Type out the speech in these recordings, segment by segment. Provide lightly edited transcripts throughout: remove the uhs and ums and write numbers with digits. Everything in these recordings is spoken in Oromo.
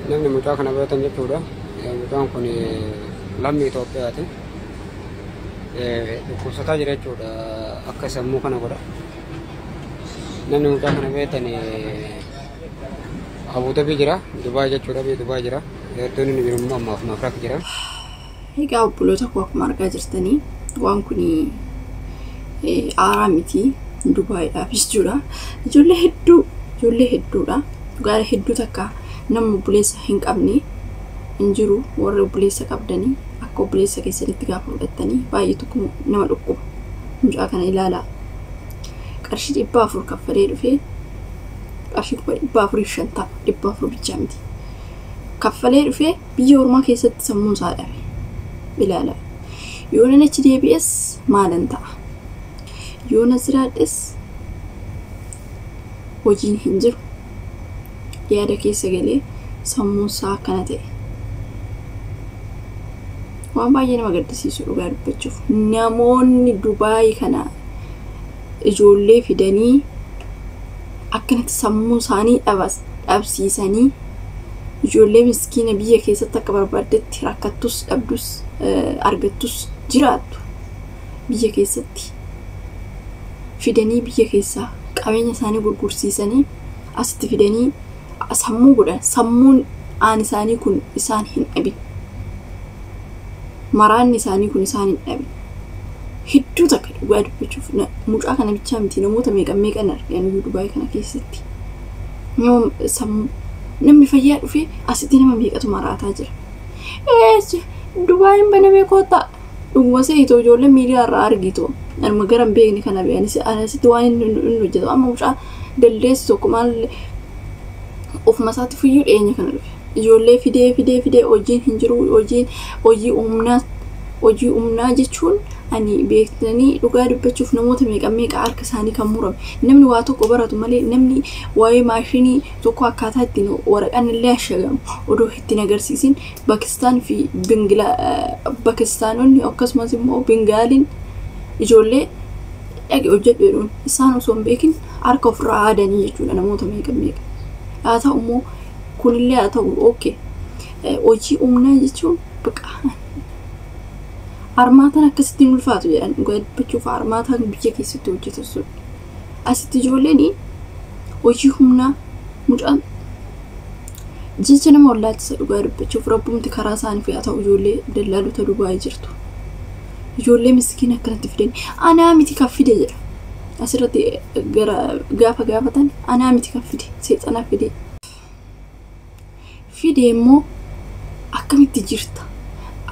Namni mucaa kana beektan jechuudha. Mucaan kun lammii Itoophiyaati. Dhukkubsataa jira jechuudha. Akka sammuu kana godha. Namni mucaa kana beektan Abu Dhabi jira. Dubaay jechuudha. Biyya Dubaay jira. Iddoon inni jiru immoo ammaaf Mafraq jira. Egaa obboloota koo, akkuma argaa jirtanii waan kun aaraa miti, Dubaayiidhaaf jechuudha. Ijoollee hedduu, ijoollee hedduudha. Dhugaadha, hedduu takka nama obboleessa hin qabne hin jiru. Warri obboleessa qabdanii akka obboleessa keessanitti gaafa fudhattanii baay'ee tokko nama dhukkuba. Mucaa kana ilaalaa. Qarshii 400 kaffalee dhufee, qarshii 450,000, 400 bichaa miti. Kaffalee dhufee biyya ormaa keessatti sammuun isaa dhabe. Ilaala. Yoo nan achi deebi'es maalan ta'a? Yoo na jiraadhes hojiin hin jiru. Yaada keessa galee sammuun isaa akkana ta'e. Waan baay'ee nama gaddisiisu dhugaa dubbachuuf. Namoonni Dubaay kana ijoollee fidanii akkanatti sammuu isaanii dhabsiisanii, ijoollee miskiina biyya keessatti akka barbaaddetti rakkattus, dhabdus, argattus jiraattu biyya keessatti fidanii, biyya keessaa qabeenya isaanii gurgursiisanii asitti fidanii sammuu godhan. Sammuun aan isaanii kun isaan hin dhabin, maraanni isaanii kun isaan hin dhabin. Hedduu takka dhugaa dubbachuuf mucaa kana bichaa miti, namoota meeqan meeqan argan iyyuu Dubaay kana keessatti. Nama sammuu, namni fayyaa dhufee asitti nama meeqatu maraataa jira. Eessa Dubaayin banamee koottaa, dhuguma seetoo ijoollee miidiyaa irraa argitu anuma gara hin beekne kana beekanis asitti waan inni hojjetu. Amma mucaa daldeessu tokko maal ofuma isaatti fuyyuu dhiyeenya kana dhufe. Ijoollee fidee fidee fidee hojiin hin jiru, hojiin hojii humnaa, hojii humnaa jechuun ani beektanii dhugaa dubbachuuf namoota meeqa meeqa harka isaanii kan murame. Namni waa tokko baratu malee, namni waa'ee maashinii tokko akkaataa ittiin waraqaan illee ashagamu odoo ittiin agarsiisin, Pakistaan fi Bingila, Pakistaanonni akkasumas immoo Bengaaliin ijoollee dhaqi hojjedhu jedhuun isaan osoo hin beekin harka ofirraa haadanii jechuudha namoota meeqa meeqa. Haa ta'u immoo kunillee haa ta'u, okay, hojii humnaa jechuun baqa armaataan akkasitti hin ulfaatu jedhan. Dhugaa dubbachuuf armaataan biyya keessatti hojjetu sun asitti ijoolleen hojii humnaa mucaan jecha nama wallaalchisa. Dhugaa dubbachuuf rabbumti karaa isaaniif haa ta'u. Ijoollee dallaalota Dubaayii jirtu, ijoollee miskiina akkanatti fidan, anaa miti kan fide jedha. Asirratti gara gaafa gaafatan, anaa miti kan fide, seexanaa fide. Fide immoo akkamitti jirta,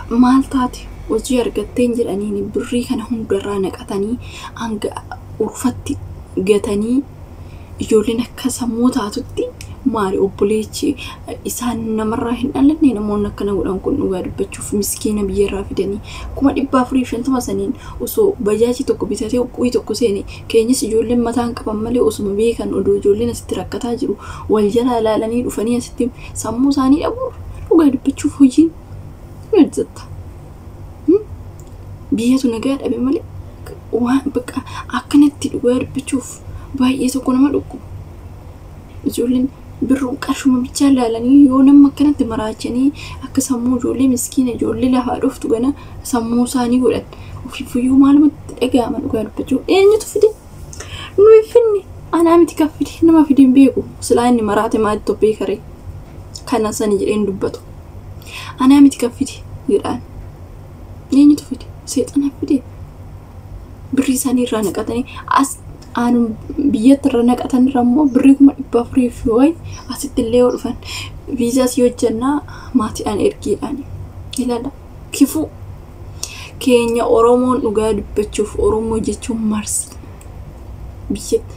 maal taate, hojii argatteen jedhaniin birrii kana hundarraa naqatanii hanga urfatti gatanii ijoolleen akka sammuu taatutti. Maali, obboleechi isaan namarraa hin dhalanne namoonni akkana godhan kun? Dhugaa dubbachuuf miskiina biyyarraa fidanii 450,000 saniin osoo bajaajii tokko bitatee uqquu tokko seene. Keenyas ijoolleen mataan qaban malee osuma beekan, odoo ijoolleen asitti rakkataa jiru wal jalaa ilaalanii dhufanii asitti sammuu isaanii dhabu. Dhugaa dubbachuuf hojiin ni hojjetta. Biyyatu nagaa dhabe malee waan bakka akkanatti dhugaa dubbachuuf baay'ee tokko nama dhukkuba. Ijoolleen birruu qarshuma bichaa ilaalanii yoo nama akkanatti maraachanii akka sammuu ijoollee miskiina, ijoollee lafaa dhuftu gana sammuu isaanii godhan, ofiifuyyuu maalumatti dhaga'ama? Dhugaa dubbachuu eenyutu fide? Nuyi finne, anaa miti kan fide, nama fide hin beeku. Silaa inni maraate maalitti of beekaree kana sani jedheen dubbatu. Anaa miti kan fide jedhaan. Eenyutu fide? Seexana fide. Birrii isaanii irraa naqatanii as aanu biyyatti irra naqatan irra immoo birrii 400,000 fi wayi asitti illee yoo dhufan viizaa si hojjannaa maatiidhaan ergiidhaan ilaala. Kifuu keenya Oromoon, dhugaa dubbachuuf Oromoo jechuun marsi biyyatti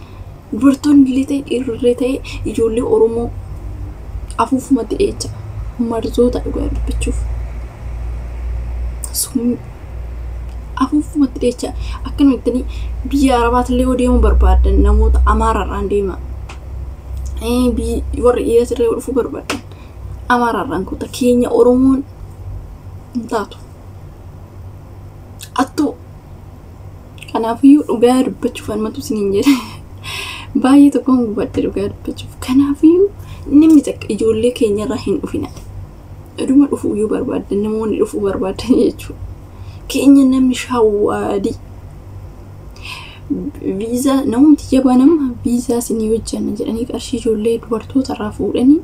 dubartoonni illee ta'e dhiirri illee ta'e ijoollee Oromoo afuufumatti dheecha marzoota. Dhugaa dubbachuuf summii afuufumatti dheecha. Akkanuma jettanii biyya Arabaatillee yoo deemuu barbaadan namoota Amaararraan deema. Warri dhiiratillee yoo dhufuu barbaadan Amaararraan kuta. Keenya Oromoon hin taatu. Attuu kanaafiyyuu dhugaa dubbachuuf anumatu isiniin jedhe, baay'ee tokkoon gubadhe dhugaa dubbachuuf. Kanaafiyyuu namni Takka ijoollee keenyarraa hin dhufina. Dhuma dhufuu yoo barbaadan, namoonni dhufuu barbaadan jechuudha. Keenya namni shawwaadii. Viizaa namumti jabaa nama viizaa isinii hojjanna jedhanii qarshii ijoollee dubartoota irraa fuudhanii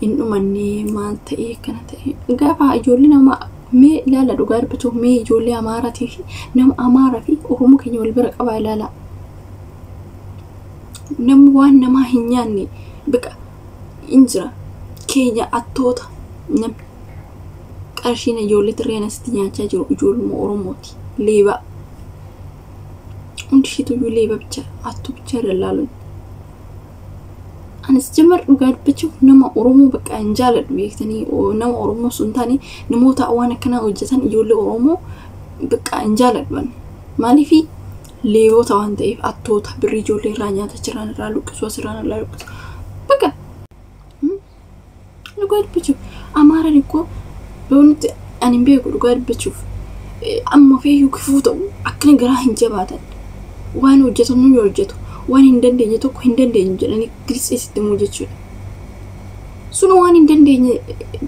hin dhumannee. Maal ta'ee akkana ta'e gaafa ijoollee nama mee ilaala, dhugaa dubbatuuf mee ijoollee Amaaraatii fi nama Amaaraa fi Oromoo keenya wal bira qabaa ilaala. Namni waan namaa hin nyaanne biqa hin jira. Keenya attoota, namni qarshiin ijoollee tirreen asitti nyaachaa jiru ijoolluma Oromooti. Leebaa. Hundi isheetuyyuu leeba bicha, attuu bicha dallaaluun. Anis jimar dhugaa dubbachuuf nama Oromoo bakka hin jaaladhu beektanii, nama Oromoo sun taane namoota waan akkanaa hojjetan ijoollee Oromoo bakka hin jaaladhu. Maaliif? Leebota waan ta'eef, attoota birrii ijoollee irraa nyaata jiran irraa luqqisu, asirraa irraa luqqisu. Bakka dhugaa dubbachuuf Amaaraan ikkoo beekutti ani hin beeku, dhugaa dubbachuuf amma feeyyuu kifuu ta'u akkana garaa hin jabaatan. Waan hojjetan nu hojjetu, waan hin dandeenye tokko hin dandeenyu jedhanii gilxii himuu jechuudha. Sun waan hin dandeenye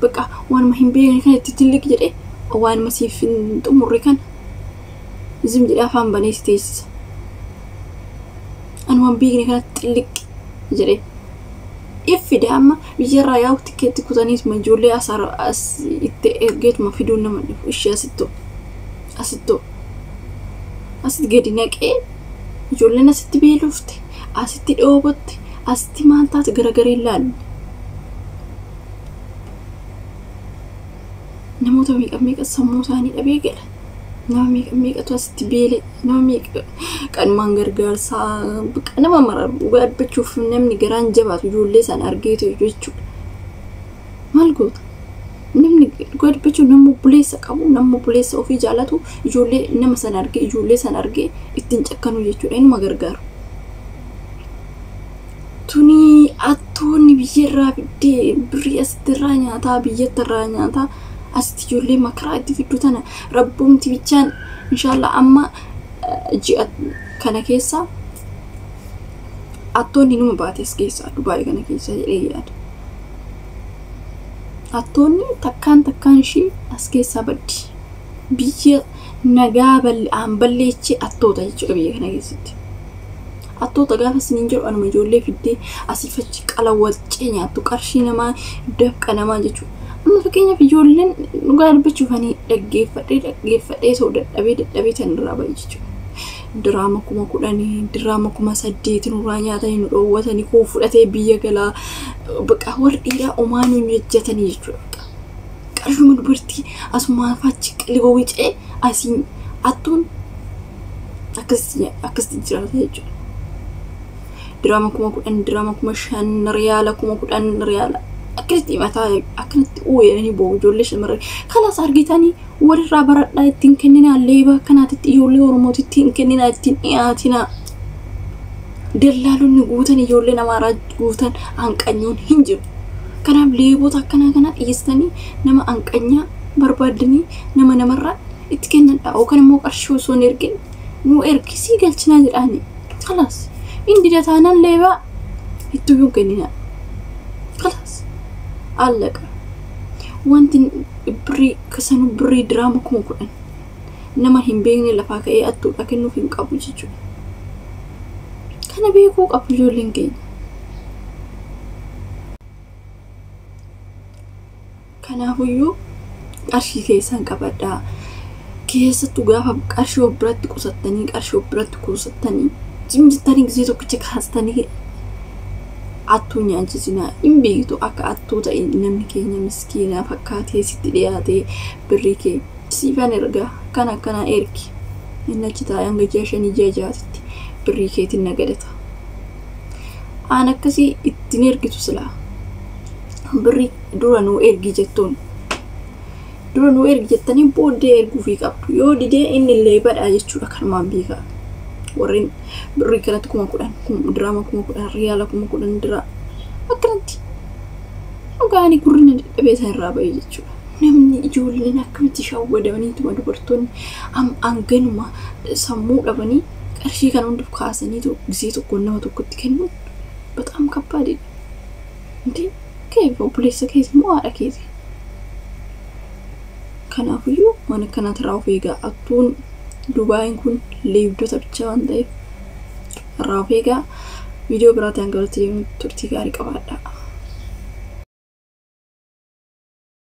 bakka waanuma hin beekne kana itti tilliq jedhee waanuma siif hin xumurre kana zim jedhee afaan banee si teessisa. Ani waan beekne kanatti xilliq jedhee. Iffide amma biyyarraa yaa'u tikkeetti kutaniituma ijoollee as itti ergeetuma fiduun nama dhufu ishee asittoo asittoo asitti gadi naqee ijoolleen asitti beelofte, asitti dhoobotte, asitti maal taate garagaree ilaalle. Namoota meeqa meeqa sammuu isaanii dhabee gala. Nama meeqa meeqatu asitti beele, nama meeqa qanumaan gargaarsaa nama mararu. Dhugaa dubbachuuf namni garaan jabaatu ijoollee sana argeetu jechuudha. Maal goota? Namni dhugaa dubbachuuf nama obboleessa qabu, nama obboleessa ofii jaalatu ijoollee nama sana argee, ijoollee sana argee ittiin cakkanu jechuudha. Inuma gargaaru. Tuni attoonni biyyarraa fiddee birrii asitti irraa nyaataa, biyyatti irraa nyaataa, asitti ijoollee makaraa itti fiddu tana rabbumti bichaan inshallah amma ji'a kana keessa attoonni numa baate as keessa Dubaayii kana keessa jedhee yaada. Attoonni takkaan takkaan ishii as keessaa baddi. Biyya nagaa bal'aan balleechee attoota jechuudha biyya kana keessatti. Attoota gaafa isiniin jedhu anuma ijoollee fiddee asiif achi qalawwacee nyaattu, qarshii namaa, dafqa namaa jechuudha. Amma fakkeenyaaf ijoolleen dhugaa dubbachuuf ani dhaggeeffadhee dhaggeeffadhee ta'u dadhabee dadhabee tan irraa ba'e jechuudha. Diraama 10,000, diraama 8,000 nurraa nyaatanii nu dhoowwatanii, koo fudhatee biyya galaa, baqa warri dhiiraa omaa nu hojjetanii jechuudha. Qarshuma dubartii asumaan fachi qiligoo wicee asiin attuun akkasitti jiraata jechuudha. Diraama 10,000, diraama 5,000, riyaala 10,000, riyaala akkasitti mataa akkanatti uwwanii boo'u ijoollee shamarran. Kalaas argitanii walirraa baradhaa, ittiin kenninaa leeba akkanaatitti ijoollee Oromootitti ittiin kenninaa, ittiin dhiyaatinaa. Dallaalonni guutan, ijoollee Amaaraa guutan, hanqanyoon hin jiru. Kanaaf leebota akkanaa kana dhiyeessanii nama hanqanyaa barbaaddanii nama namarraa itti kennadha. Yookaan immoo qarshii osoo hin ergin nu ergisii galchinaa jedhaani. Kalaas inni dida taanaan leebaa itti iyyuu kenninaa. Kalaas allaqa. Wanti birrii kasanuu birrii diraama 10,000 nama hin beekne lafaa ka'ee attuudha kennuuf hin qabu jechuudha. Kana beekuu qabu ijoolleen keenya. Kanaafuyyuu qarshii keessan qabadhaa. Keessattuu gaafa qarshii of biratti qusattanii, qarshii of biratti kuusattanii cimjittanii gisee tokkicha kaastanii attuu nyaachisinaa. Hin beektu akka attuu ta'e, namni keenya miskiinaa fakkaatee sitti dhiyaatee birrii kee siifan ergaa kan akkanaa ergi. Inni achi taa'ee hanga ji'a 5, ji'a 6tti birrii keetiin nagadata. Aan akkasii ittiin ergitu silaa. Birrii dura nuu ergi jettuun. Dura nuu ergi jettanii booddee erguufii qabdu. Yoo didee inni illee badhaa jechuudha, kanumaan beekaa. Warreen birrii kanatti 10,000, diraama 10,000, riyaala 10,000 diraa akkanatti dhugaanii gurri na dadhabee isaan irraa ba'e jechuudha. Namni ijoolleen akkamitti shawwadamaniituma dubartoonni hanganuma sammuu dhabanii qarshii kana hunda kaasaniitu gisee tokkoon nama tokkotti kennuun በጣም ከባድ እንዴ! Keef obboleessa keeti moo haadha keeti? Kanaafiyyuu waan akkanaatirraa of eegaa. Attuun Dubaayin kun leebdota bichaa waan ta'eef irraa of eegaa. Viidiyoo biraatiin hanga walitti deemnu turtii gaarii qabaadhaa.